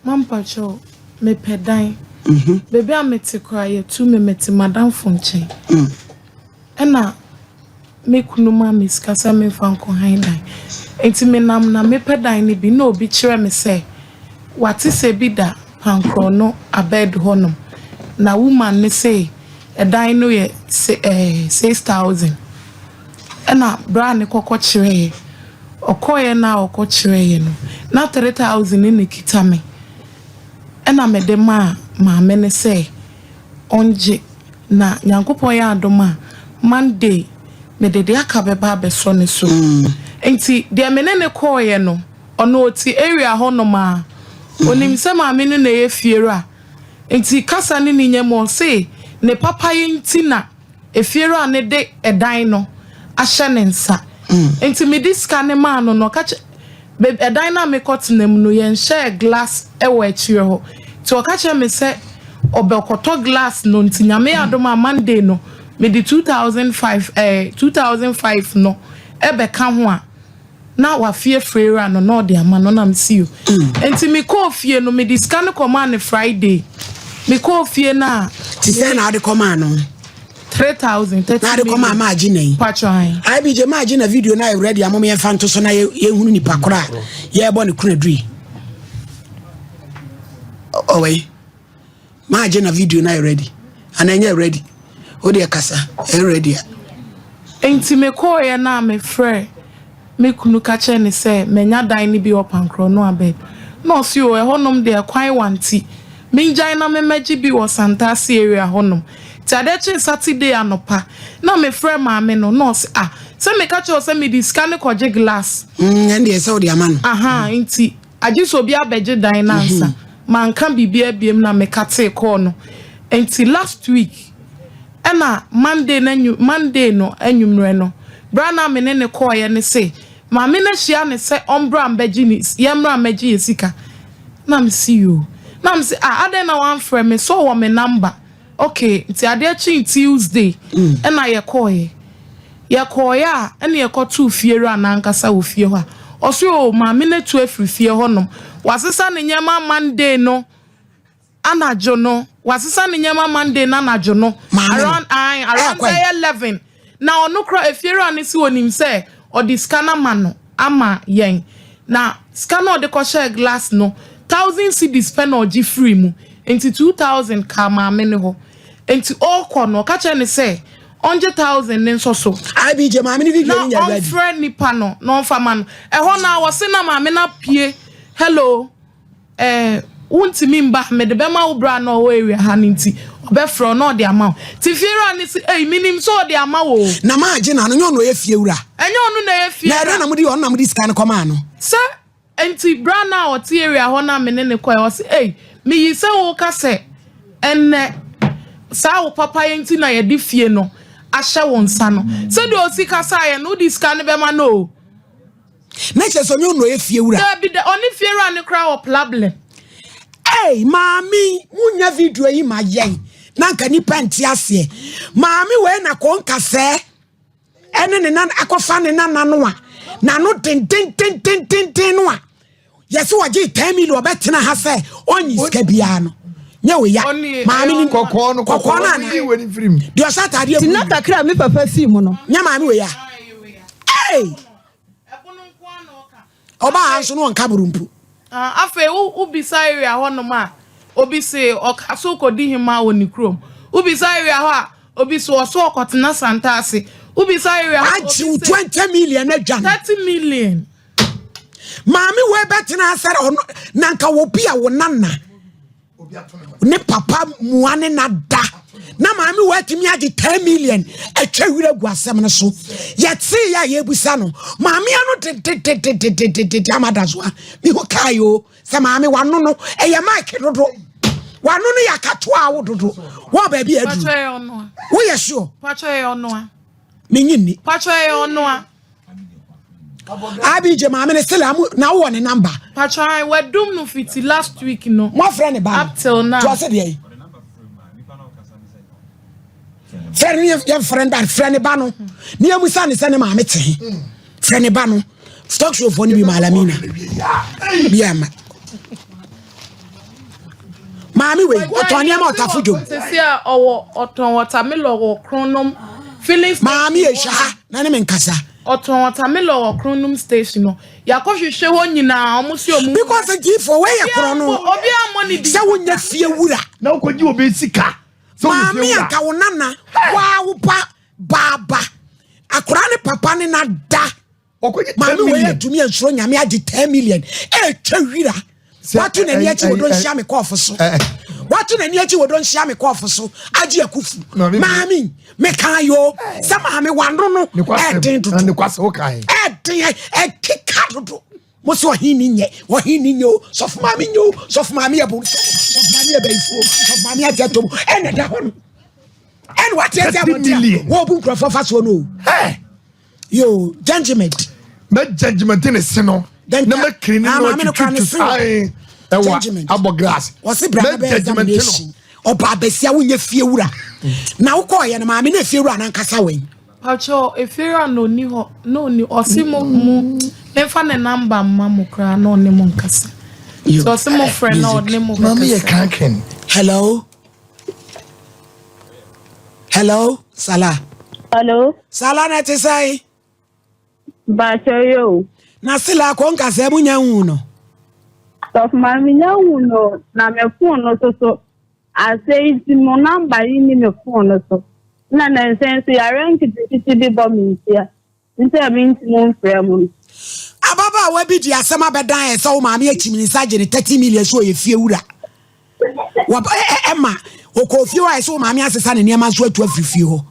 Mampakyɛw, mepɛ dan. Baabi a mete koraa yɛtu me, mete m'adamfo nkyɛn. Ɛna me kunu ma me sika sɛ memfa nkɔ han dan. Nti menam na mepɛ dan no bi na obi kyerɛ me sɛ wate sɛ bi da Pankorɔ abɛɛd hɔnom. Na woman ne se ɛdan no yɛ 6,000. Ɛna bra ne kɔkɔ kyerɛeɛ. Ɔkɔeɛ na ɔkɔ kyerɛeɛ no, na 3,000 ne ne kita me. Ɛna mede maa maame ne sɛ ɔngye na Nyankopɔn yɛ adom a, Monday mede de aka bɛba abɛsɔ ne so. Nti deɛ me ne ne kɔɔeɛ no, ɔno ɔte area hɔnom a onim sɛ maame no na ɛyɛ fiewura. Nti kasa ne ne nyɛ mu, ɔse ne papa yi nti na efiewura ne de ɛdan no ahyɛ ne nsa. Nti mede sika ne maa no no, ɔka kyerɛ ɛdan no a mekɔtena mu no, yɛnhyɛɛ glass ɛwɔ akyire hɔ. Nti ɔka kyerɛ me sɛ ɔbɛkɔtɔ glass no. Nti Nyame adom a, Monday no mede 2005 2005 no ɛbɛka ho a na wafie fiewura no na ɔde ama no nam si o. Nti mekɔɔ fie no, mede sika no kɔmaa no Friday. Mekɔɔ fie no a Te sɛ na ade kɔmaa no? 3,000 30 Na ade kɔmaa maa agye na yi? Patron. IBJ maa agye na video na ayɛ ready a, mom yɛmfa nto so na yɛhunu nipa korɔ a yɛrebɔ ne kunu aduri. Ɔwɔ yi maa agye na video na ayɛ ready ana ɛnyɛ ready? O deɛ kasa, ɛyɛ ready a. Nti mekɔɔyɛ no a, mefrɛ me kunu ka kyerɛ ne sɛ manya dan no bi wɔ Pankorɔ no abɛd, na ɔse o, ɛhɔnom deɛ kwan wa, nti mengyae na memmɛgye bi wɔ Santase area hɔnom. Nti adeɛ kyee Saturday anɔpa na mefrɛ maame no, na ɔse, ah, sɛ meka kyerɛ wo sɛ mede sika no kɔgye glass. Ɛn deɛ sɛ wode ama no. Aha, nti agye sɛ obi abɛgye dan no ansa. Manka biribi abiem na meka tee kɔɔ no. Nti last week ɛna Monday no anwu Monday no anwummerɛ no, bra na me ne ne kɔɔeɛ ne se maame no ahyia ne sɛ ɔmbra mbɛgye ne, yɛmmra mbɛgye yɛ sika. Na me si yo, na me se, ah, adɛn na wamfrɛ me so wɔ me number? Okay, nti adeɛ kyee Tuesday ɛna yɛkɔɔyɛ a, ɛna yɛkɔtoo fiewura n'ankasa wɔ fie hɔ a, ɔso o, maame no atu afiri fie hɔnom, wasesa ne nneɛma Monday no anadwo no, wasesa ne nneɛma Monday no anadwo no. Maame no? Around ae, around Ɛkwan. bɛyɛ 11. Na ɔno kora efiewura no si onim sɛ ɔde sika no ama no ama yɛn, na sika no ɔde kɔhyɛɛ glass no, 1,000 cedis pɛ na ɔgye firi mu, nti 2,000 ka maame no hɔ. Nti ɔrekɔ no, ɔka kyerɛ ne sɛ ɔngye 1,000 ne nso so. IBJ maame ne video Na no nyɛ ready. Ɔmfrɛ nipa no na ɔmfa ma no. Ɛhɔ na wɔse na maame no apue, "Hello, wontumi mba, mede bɛma wo bra na ɔwɔ area ha no." Nti ɔbɛfrɛ wo na ɔde ama wo. Nti fiewura ne se, "Ei, menim sɛ ɔde ama wo o." Na maa agye na no nyɛ ɔno ɔyɛ fiewura? Ɛnyɛ ɔno na ɛyɛ Na fiewura. ɛdɛn na mode ɔno na mode sika no kɔmaa no? Sɛ nti bra na ɔte area hɔ na me ne ne kɔɛ, ɔse, "Ei, meyi sɛ woka sɛ ɛnnɛ saa wo papa yɛ nti na yɛde fie no ahyɛ wo nsa no, sɛdeɛ ɔsi kasaeɛ no, wode sika no bɛma no o." Na kyerɛ sɛ ɔnyɛ ɔno ɔyɛ fiewura? Dabi da, ɔne fiewura no koraa wɔ problem. Ei, maame, munya video yi ma yɛn na nka nipa nte aseɛ. Maame wei na kɔ nkasɛɛ ɛne ne nan akɔfa ne nana no a n'ano dendendendendenden no a yɛsɛ wɔgye 10 million, ɔbɛtena ha sɛ ɔnyi sika biara no nyɛ wo ya. Maame ni Kɔkɔɔ no. Kɔkɔɔ no. Kɔkɔɔ Ana no yi wɔ ne firim. Deɛ ɔhyɛ ataadeɛ Ti na blue. kakra a me papa fii mu no. Nyɛ maame wei a? Ei, ɔbaa ha nso no ɔnka boro mpo. Ah, afei wo wobisa area hɔnom a, obi se ɔka so kɔdi hema wɔ ne kurom. Wobisa area hɔ a, obi so ɔso ɔkɔtena Santa ase. Wobisa area hɔ a, agye wo obi se 20 million adwa no. 30 million. Maame wei bɛtena asɛre ɔno na nka wɔbi a wo nana ne papa mua ne na da na maame wei atumi agye 10 million atwa wira gu asɛm no so. Yɛtee yɛ a yɛbusa no, maame ano dedededededede ama da so a mehu kae o sɛ maame wano no ɛyɛ mike dodo, wano no yɛ akatoa a wo dodo wɔ baabi a aduru. Patro, ɛyɛ ɔno a. Woyɛ sure? Patro, ɛyɛ ɔno a. Menyi nni. Patro, ɛyɛ ɔno a. Abigye maame ne sɛlɛ amu na wowɔ ne number? Patro, ayi wadum no fiti last week no. Moafrɛ ne ba no? Up till now. To ase deɛ yi frɛ no, yɛmfrɛ no ba, frɛ ne ba no ne yɛmusa ne sɛ ne maame te he. Frɛ ne ba no. Stock show foɔ no bi maalamina bi ama. Maame wei ɔtɔn nneɛma ɔtafo dwom. Sisi a ɔwɔ ɔtɔn watermelon wɔ Kronom filling station. Maame yɛ hwɛ ha na ne me nkasa. Ɔtɔn watermelon wɔ Kronom station no. Yɛakɔhwehwɛ hɔ nyinaa ɔmo si ɔmo. Because diifoɔ wei yɛ korɔ no. Obi ammɔ ne din. Sɛ wonyɛ fie wura. Na wokɔgye obi sika. Sɛ woyɛ fie Maame wura. anka wo nana waa wo ba baaba. Akora ne papa ne na da. Ɔkɔgye 10 Maame wei million. atumi ansuro nyame agye 10 million. Ɛtwa wira. Sɛ- Wato n'ani akyi wɔ do nhyia me kɔɔfo so. Wato n'ani akyi wɔ do nhyia me kɔɔfo so. Agye akufu. Maame- Maame meka yo sɛ maame wano no Ne ɛden dodo. kwasɛm wokae. Ɛden ɛkeka dodo. Mo sɛ ɔhen ni nyɛ ɔhen ni nyɛ o sɔfo maame nyɛ o sɔfo maame yɛ bo sɔfo maame yɛ bɛyifuo sɔfo maame ate atom ɛna ɛda hɔ no ɛna wate ate 30 abɔnten a million. wɔbu nkurɔfoɔ fa soɔ no o Hey! yo gentleman mɛ judgment ne se no Then- na mɛ kiri ne Ah, na maame no kora ne ɔtwitwi se o. ayi ɛwɔ Judgment. abɔ glass wɔsi bra na mɛ bɛyɛ judgment no examination ɔba abasia wonyɛ fie wura na wokɔɔyɛ no maame na fie wura nankasa wɛn Pacho efiri na oni hɔ na oni ɔsi mo mo memfa ne namba mma mo koraa na ɔne mo nkasa. Yo. So ɔsi mo frɛ na ɔne mo maame yɛ bɛkasa. kankan hello hello sala Hello, sala na ɛte sɛn Bacho yo. na sila kɔ nkasa mu nya hu no Sɔfo maame nya hu no na me phone no so so. Asɛ nti mo namba yi ni me phone no so. Na na nsɛn so yare nketenkete bi bɔ me ntia. Nti a me nti mo mfrɛ mo no. Ababaawa bi de asɛm abɛdan ɛ sɛ wo maame akyim ne nsa agye ne 30 million so ɔyɛ fie wura. Ɛma ɔkɔɔ fie hɔ a ɛsɛ wo maame asesa ne nneɛma nso atu afiri fie hɔ.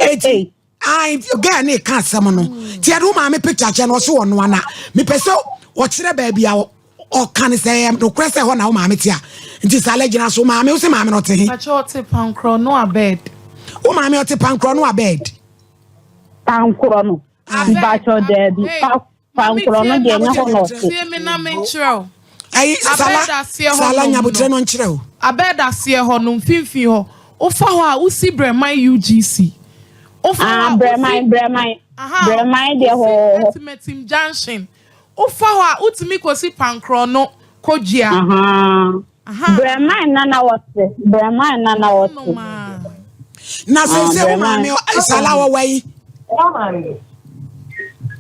Eti ai girl ne ka asɛm no. Ti ɛde wo maame picture kyɛ no ɔso ɔno ana. Mepɛ sɛ ɔkyerɛ baabi a ɔka ne sɛ ɛyɛ nokorɛ sɛ ɛhɔ na wo maame te a. Nti sɛ gyina so maame wo sɛ maame no ɔte he. Pacho ɔte pankorɔ no abed. Wo maame ɔte pankorɔ no abed. Pankorɔ no. Abed. Bacho daabi. Hey, Pankorɔ no deɛ nyɛ hɔ na ɔte. Tie me na menkyerɛ wo. Ayi sala Abed aseɛ hɔ sala nom nyabotrɛ no. no nkyerɛ wo. Abed aseɛ hɔ no mfimfini hɔ. Wofa hɔ a wosi Brɛman UGC. Wofa hɔ Ah, a Brɛman wosi Brɛman. Aha, Brɛman deɛ hɔ wosi wɔ hɔ. Atimatim junction. Wofa hɔ a wotumi kɔsi pankorɔ no kɔdua. Aha. Aha. Brɛman na na wɔte. Brɛman na na wɔte. Nom a. Na sɛ Ah, sɛ wo Brɛman. maame sala wɔwɔ yi.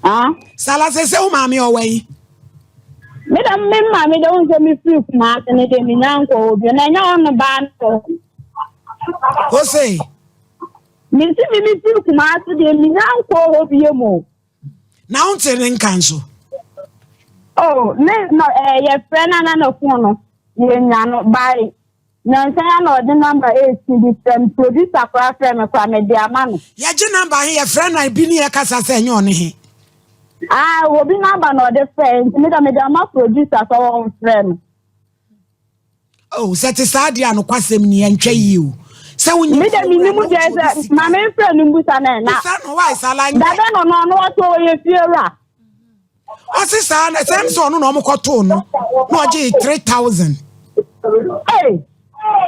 Ah. Sala sɛ sɛ wo maame ɔwɔ yi. Me da me maame de wo sɛ me firi Kumase ne de me nya nkɔ hɔ bio na ɛnyɛ ɔno baa no wɔ hɔ. O se Me si me me firi Kumase deɛ me nya nkɔ hɔ bio mu. na wo nte ne nka nso. Oh, me no eh yɛfrɛ no na ne phone no yɛnya no bae. Nansa ya na ɔde number 18 bi frɛ me producer koraa frɛ me koraa mede ama no. Yɛgye namba he yɛfrɛ na bi ne yɛkasa sɛ ɛnyɛ ɔne he. Ah, obi number na ɔde frɛ nti me da mede ama producer sɛ wɔmfrɛ no. Oh, sɛ te saa deɛ a nokwasɛm ni ɛntwa yie o. Sɛ wonyɛ Me de fie wura menim na deɛ wogye obi sɛ sika. maame mfrɛ no mbusa no ɛ na Bisa no wae sala nyɛ. dabɛ no no ɔno ɔtɔ ɔyɛ fie wura. Ɔse saa na sɛ sɛ ɔno na ɔmo kɔtoo no na ɔgye 3000. Hey.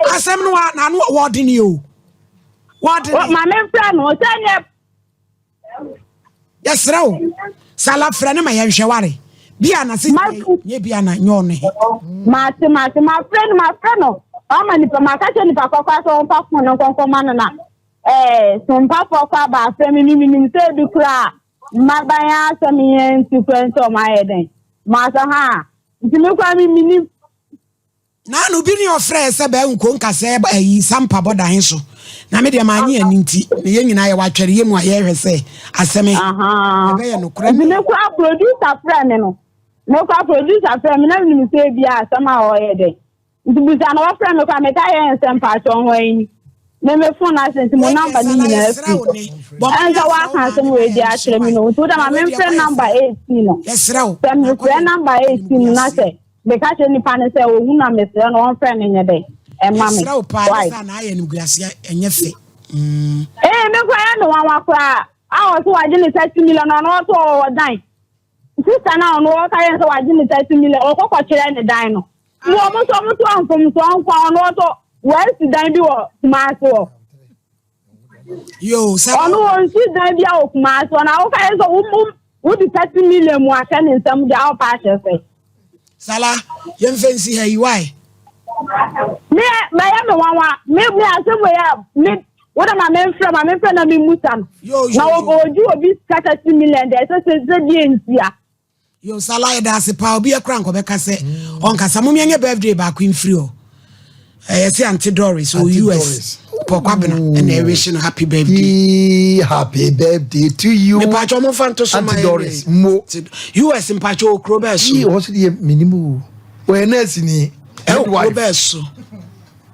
Asɛm no wa na ano wɔde ni o. Wɔde ni. Maame mfrɛ no sɛ nyɛ Yɛsrɛ wo. Sala frɛ no ma yɛnhwɛ ware. Bia na se nyɛ bia na nyɛ ɔno he. Mate mate mafrɛ no mafrɛ no ɔma nipa maka kyerɛ nipa kɔkɔ sɛ ɔmfa phone no nkɔnkɔma no na ɛɛ sompafoɔ kɔ aba afrɛ me mi minim sɛ ebi koraa mmaban asɛm yɛn nti kora nti ɔmo ayɛ dɛn masa ha nti me koraa mi minim Na ano bi ne ɔfrɛ sɛ bɛɛ nko nkasɛ ayi sampa bɔda he so. Na me deɛ maanye ani nti na yɛn nyinaa yɛwɔ atwɛreyɛ mu a yɛrehwɛ sɛ asɛm he ɛbɛyɛ nokorɛ. Nti me koraa producer frɛ me no me koraa producer frɛ me na minim sɛ ebi asɛm a ɔyɛ dɛn nti busa na wɔfrɛ me koraa meka yɛ nsɛm mpakyɛ ho ayi me me phone ase nti mo number ne nyinaa yɛsrɛ afiri wo ne. Bɔ mmɔden ɛnka afrɛ wo waka maame asɛm ma wei de yɛnhwɛ akyerɛ me wae. no nti wode Na ma wei deɛ memfrɛ kɔyɛ number sɛ 18 no yɛsrɛ wo. sɛ Na mefrɛ kɔyɛ number 18 no na sɛ meka kyerɛ nipa no sɛ ohu na mesrɛ no ɔmfrɛ no nyɛ dɛn ɛma me Yɛsrɛ wo paa why nyɛ saa na ayɛ animguaseɛ ɛnyɛ fɛ. Mm. Ee me koraa yɛ me nwanwa koraa a ɔso wagye ne 30 million na ɔno ɔso ɔwɔ dan sista na ɔno ɔka yɛn sɛ wagye ne 30 million ɔkɔ kɔkyerɛ ne dan no mu ɔmo nso ɔmo so mfomsoɔ nko a ɔno ɔso wɔasi dan bi wɔ Kumase hɔ Yo, sɛ ɔno wɔnsi dan bi a wɔ Kumase hɔ na ɔka yɛn sɛ wo wo wode 30 million mu ahyɛ ne nsam deɛ a ɔpa ahyɛ sɛ Sala yɛmfɛ nsi ha yi wae. Me bɛyɛ me nwanwa me me asɛm wei a me wo na ma memfrɛ ma memfrɛ na memmusa no Yo, yo, na yo. ɔgye obi sika 30 million deɛ ɛsɛ sɛ deɛ ntia. Yo, Sala, yɛda ase paa. Obi akora nkɔbɛka sɛ ɔnkasa. Mom yɛnyɛ birthday baako mfiri hɔ. Ɛyɛ sɛ Auntie Doris wɔ Auntie US. Doris. Pɔkwabena ɛna ɛwish no happy birthday. Yee, happy birthday to you. Mepakyɛ ɔmomfa nto so ma Auntie yɛn. Doris, mo. US, mpakyɛ, wɔ kuro bɛɛ so? Yee, ɔwɔ so deɛ menim o. Wɔyɛ nurse ni. Ɛwɔ kuro Midwife. bɛɛ so?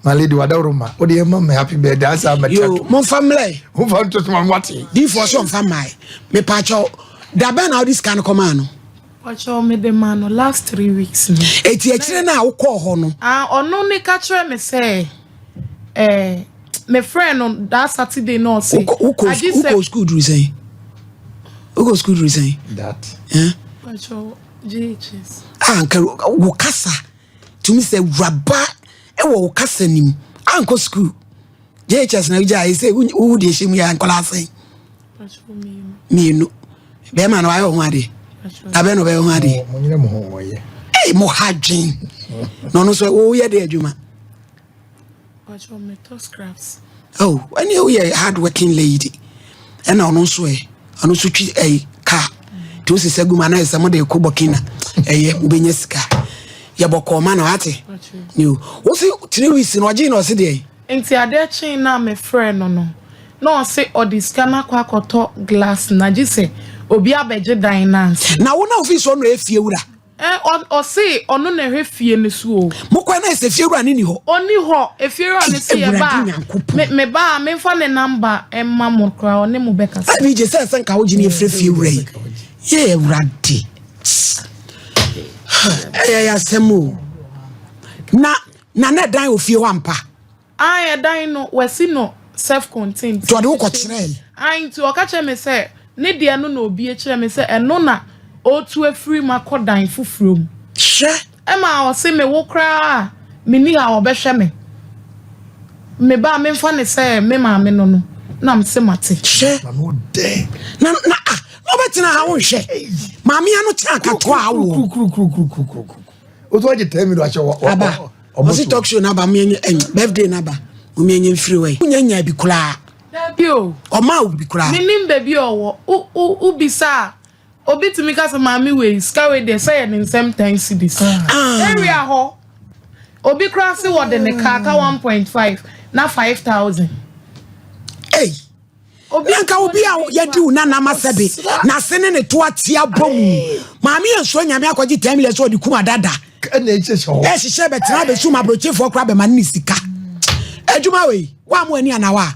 My lady wadaworo ma. O de yɛ ma me happy birthday asa ama Yo, momfa mmerɛ. Momfa nto so ma wate. Diifoɔ so ɔmfa mmae. Mepakyɛ, da bɛn na wode sika no kɔmaa no? Pakyɛ, mede ma no last 3 weeks no. Eti akyire no a wokɔɔ hɔ no? Ah, ɔno ne ka kyerɛ me sɛ me friend no that Saturday na ɔse wokɔ agye sɛ wokɔ school duru sɛn? Wokɔ school duru sɛn? That. Eh? Pakyɛ, JHS. A nka wo kasa tumi sɛ wuraba ɛwɔ wo kasa nim ankɔ school JHS na wogya ayɛ sɛ wowu deɛ hyɛ mu yɛ nkɔla asɛn? Pakyɛ, mmienu. Mmienu. Bɛrima no wayɛ wo ho adeɛ? Pakyɛ. Na bɛn na ɔbɛyɛ ho adeɛ? Mo nyina mo ho wɔyɛ. Ei, mo ha dwen. Na ɔno nso woyɛ de adwuma? Pakyɛ, metɔ scraps. Oh, ɛne woyɛ hard working lady. Ɛna ɔno nso ɛ ɔno nso twi ɛyi car nti wosesa gu mu anaa sɛ mode kɔ Burkina, ɛyɛ wobɛnya sika. Yɛbɔ kɔɔma na wate. Pakyɛ. Yo, wosi 3 weeks na ɔgye na ɔse deɛ? Nti adeɛ kyee na mefrɛ no na ɔse ɔde sika no akɔ akɔtɔ glass na gye sɛ obi abɛgye dan no ansa. Na wo na wofi so ɔno ɛfie wura? Ɛ ɔse ɔno na ɛhwɛ fie no so o. Mokɔ na ɛsɛ fie wura ne ni hɔ? Ɔni hɔ. Efie wura no se yɛ Awurade ba a Nyankopɔn. Me ba a memfa ne number ɛma mo koraa, ɔne mo bɛkasa. Abi gye sɛ nka wogye ne ɛfrɛ fie wura yi yɛ. Awurade, ɛyɛ yɛ asɛm o. Na ɛdan wɔ fie hɔ ampa? Ah, ɛdan no wɔasi no self contained. Nti ɔde wo kɔkyerɛɛ? Ah, nti ɔka kyerɛ me sɛ ne deɛ no na obi kyerɛ me sɛ ɛno na ɔretu afiri mu akɔ dan foforɔ mu. Hwɛ. Ɛma ɔse me wo koraa a menni ha, ɔbɛhwɛ me. Me ba a memfa ne sɛ me maame no na mse mate. Hwɛ. Na no dɛ. Na ah, na wobɛtena ha wonhwɛ maame ano kyɛ akatoa awoɔ. Kurukurukurukurukuruku. O to agye 10 million ahyɛ wɔ. Aba ɔsi talk show n'aba mo yɛnyɛ birthday n'aba mo yɛnyɛ mfiri wɔ yi wonya nya bi koraa? Dabi o. Ɔma wo bi koraa? Menim baabi a ɔwɔ. Wo wobisa a, obi tumi ka sɛ maame wei sika wei deɛ sɛ yɛ ne nsɛm 10 cedis. Ah. Area hɔ obi koraa se wɔde ne kaa ka 1.5 na 5,000. Ei. Obi na nka obi a yɛdi wo nanam asɛbe n'ase ne ne to ate abɔ mu, maame yɛ nsuo Nyame akɔgye 10 million sɛ ɔde kum adada. Ɛna ɛkyɛ hyɛ hɔ. Ɛhyehyɛ bɛtena bɛsum aburokyefoɔ koraa bɛma ne sika adwuma wei wa mo ani anawa.